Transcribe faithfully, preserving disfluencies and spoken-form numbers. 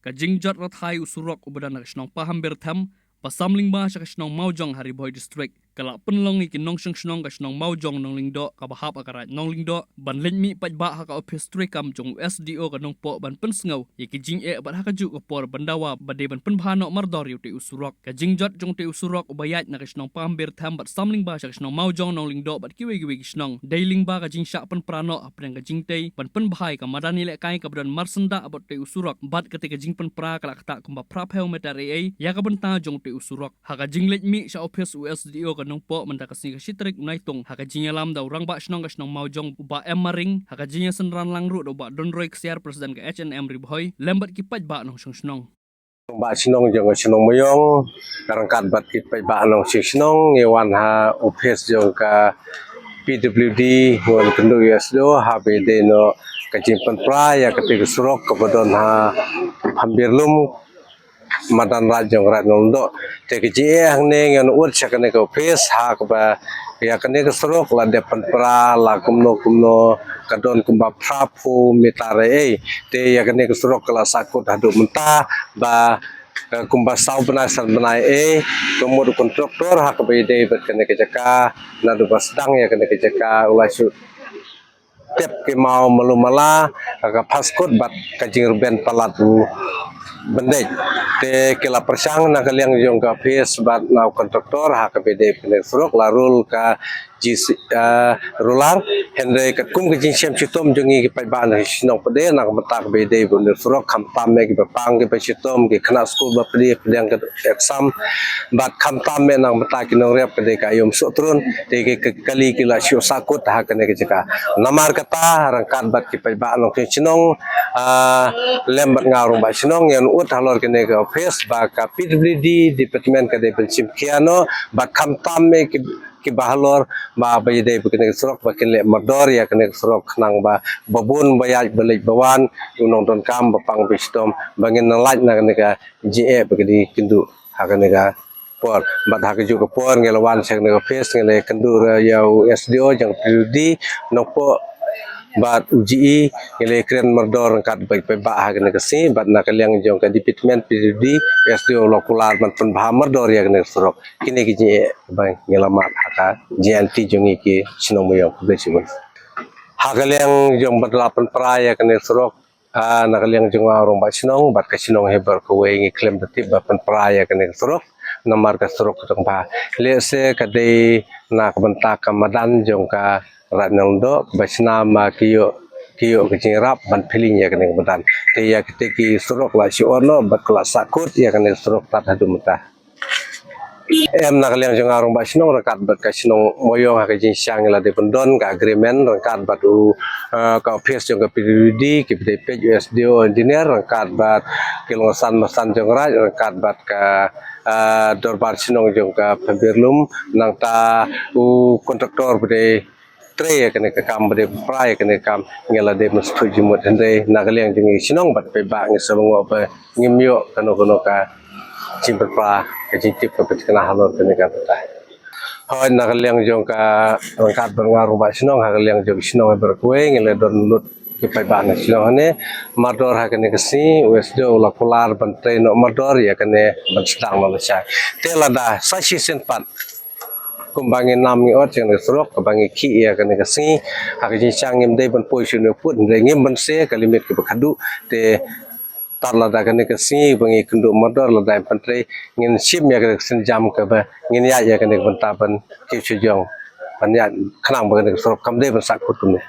Ka jingjot rathai u surok uba don na ka shnong Pahamber Them ba sam lyngba sha ka shnong Mawjong ha Ri Bhoi District ka la pynlong ïa ki nongshong shnong ka shnong Mawjong Nonglyngdoh kaba hap ha ka Raid Nonglyngdoh ban leit mih paidbah ha ka ophis treikam jong u S D O ka Nongpoh ban pynsngew ïa ki jingeh bad ha kajuh ka por ban dawa ba dei ban pynbha noh mardor ïa utei u surok. Ka jingjot jong utei u surok uba ïaid na ka shnong Pahamber Them bad sam lyngba sha ka shnong Mawjong Nonglyngdoh bad kiwei kiwei ki shnong dei lyngba ka jingshah pynpra noh hapdeng ka jingtei ban pynbha ïa ka madan ïalehkai kaba don marsyndah bad utei u surok bad katei ka jingpynpra ka la ktah kumba phra phew meter ei ei ïa ka bynta jong utei u surok. Ha ka jingleit mih sha ophis u S D O ka Nongpoh mynta ka sngi ka shi tarik u Naitung, ha ka jingïalam da u rangbah shnong ka shnong Mawjong u Bah M Maring, ha ka jingïasynran lang ruh da u Bah Donroi Ksiar, President ka H N M Ri Bhoi, lem bad ki paidbah nongshong shnong. Rangbah shnong jong ka shnong Mawjong ryngkat bad ki paidbah nongshong shnong ngi wan ha ophis jong ka P W D ngi wan kynduh ïa u S D O haba ïadei noh ka jingpynpra ïa katei ka surok kaba don ha Pahamber Lum, madan Raid jong Raid Nonglyngdoh. Te ka jingeh hangne ngi wan ud sha kane ka ophis ha kaba ïa kane ka surok la dep pynpra la kumno kumno ka don kumba phra phew meter ei ei. Te ïa kane ka surok ka la sahkut haduh mynta ba, eh, kumba saw bnai san bnai ei. Ka mut u kontraktor ha kaba ïadei bad kane ka jaka naduh ba sdang ïa kane ka jaka u la shu tep ki maw malu mala, ka phaskut bad ka jingrben palat u bendej. Te ki la pyrshang na ka liang jong ka ophis bad na u kontraktor ha kaba ïadei bad kane ka surok la rul ka J C, eh, ruler. Hynrei katkum ka jingshem shitom jong ngi ki paidbah na shnong pat de na ka bynta kaba ïadei bad kane ka surok, khamtam eh kiba pang kiba shitom, ki khynnah skul ba pdiang pdiang ka exam bad khamtam eh na ka bynta ki nongrep ka dei ka aïom sohtrun. Te ki, ki kali ki la shu sahkut ha kane ka jaka. Namar kata ryngkat bad ki paidbah nongshong shnong, ah, lem bad nga u rangbah shnong ngi wan ud halor kane ka ophis ba ka P W D department ka dei ban shim khia noh bad khamtam eh ki, kiba halor ba, ba ïadei bad kane ka surok ba kin leh mardor ïa kane ka surok khnang ba ba bun ba ïaid ba leit ba wan u nongdonkam ba pang ba shitom ba ngin nang lait na kane ka jingeh ba ka dei kynduh ha kane ka por. Bad ha kajuh ka por ngi la wan sha kane ka ophis ngi la kynduh ruh ïa u S D O jong ka P W D Nongpoh bad u G E, ngi la kren mardor ryngkat bad ki paidbah ha kane ka sngi bad na ka liang jong ka department P W D, S D O la kular ban pynbha mardor ïa kane ka surok. Kine ki jingeh ba ngi la mad ha ka jingïaid lynti jong ngi ki shnong Mawjong. Khublei shibun. Ha ka liang jong ba la pynpra ïa kane ka surok, ah, na ka liang jong nga u rangbah shnong bad ka shnong hi baroh kawei ngi khlem da tip ba pynpra ïa kane ka surok namar ka surok ka dang bha. Lehse ka dei na ka bynta ka madan jong ka Raid Nonglyngdoh ba shna ma ki ïoh, ki ïoh ka jingïarap ban pyllieng ïa kane ka madan. Te ïa kite ki surok la shu ot noh bad ka la sahkut ïa kane ka surok tad haduh mynta. Em, na ka liang jong nga u rangbah shnong ryngkat bad ka shnong Mawjong ha ka jingshang ngi la dei ban don ka agreement ryngkat bad u, eh, ka ophis jong ka P W D, ki ba dei peit u S D O engineer ryngkat bad ki longsan masan jong raid ryngkat bad ka, eh, dorbar shnong jong ka Pahamber Lum, nangta u kontraktor ba dei trei ïa kane ka kam ba dei pynpra ïa kane ka kam ngi la dei ban sngewthuh jingmut. Hynrei na ka liang jong ngi shnong bad paidbah ngi sa lyngngoh ba ngim ïoh kano kano ka jingpynpra ka jingtip kaba thikna halor kane ka bynta. Hooid, na ka liang jong ka ryngkat bad nga u rangbah shnong ha ka liang jong ki shnong baroh kawei ngi la don lut ki paidbah na shnong hangne. Mardor ha kane ka sngi u S D O u la kular ban trei noh mardor ïa kane ban sdang noh lashai. Te lada sa shisien pat kumba ngi nam ngi ot ïa kane ka surok kaba ngi khih ïa kane ka sngi, ha ka jingshang ngim dei ban poi shuh ne pud, hynrei ngim banse ka limit kaba khadduh. Te tad lada kane ka sngi ba ngi kynduh mardor lada ym pyntrei ngin shim ïa kane ka sienjam kaba ngin ïaid ïa kane ka bynta ban kiew shajong ban ïaid khnang ba kane ka surok kam dei ban sahkut kumne.